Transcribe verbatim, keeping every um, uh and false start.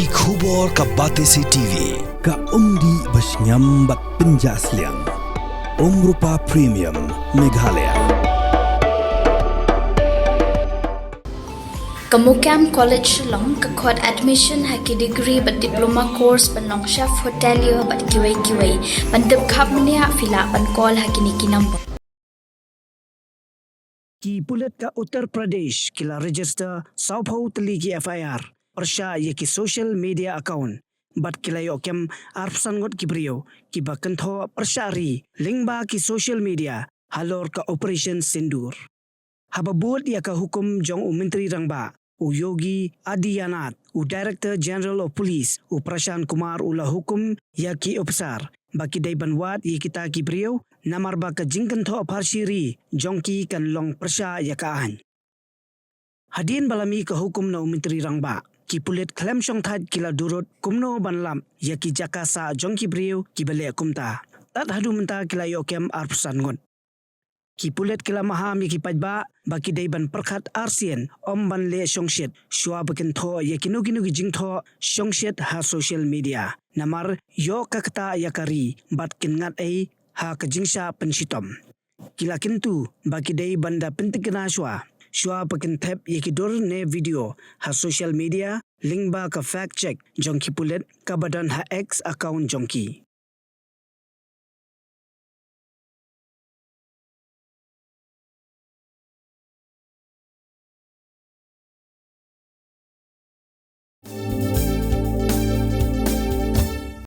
Ki khubor ka Batesi T V, ka umdih ba shngiam bad pynjah sliang. Umrupa Premium, Meghalaya. Ka MOKAM College Shillong ka khot admission ha ki degree bad diploma course ban long chef hotelier bad kiwei kiwei. Ban tip khapkhap mynne phi lah ban call ha kine ki number. Ki pulit ka Uttar Pradesh ki la register sawphew tylli ki F I R pyrshah ïa ki social media account bad ki la ïoh kem arphew san ngut ki briew kiba kynthoh pyrshah ri lyngba ki social media halor ka Operation Sindoor. Haba bud ïa ka hukum jong u Myntri Rangbah u Yogi Adityanath, u Director General of Police u Prashant Kumar u la hukum ïa ki ophisar ba ki dei ban wad ïa kita ki briew namar ba ka jingkynthoh pharshi ri jong ki kan long pyrshah ïa ka aiñ. Hadien ba la mih ka hukum na u Myntri Rangbah, ki pulit khlem shongthait ki la durut kumno ban lap ïa ki jaka sah jong ki briew kiba leh kumta. Tad haduh mynta ki la ïoh kem arphew san ngut. Ki pulit ki la maham ïa ki paidbah ba ki dei ban pyrkhat arsien ym ban leh shongshit shuwa ba kin thoh ïa kino kino ki jingthoh shongshit ha social media. Namar ïoh ka ktah ïa ka ri bad kin ngat ei ha ka jingshah pynshitom. Ki la kyntu ba ki dei ban da pyntikna shuwa shuwa ba kin thep ïa ki dur ne video ha social media lyngba ka fact check jong ki pulit kaba don ha X account jong ki.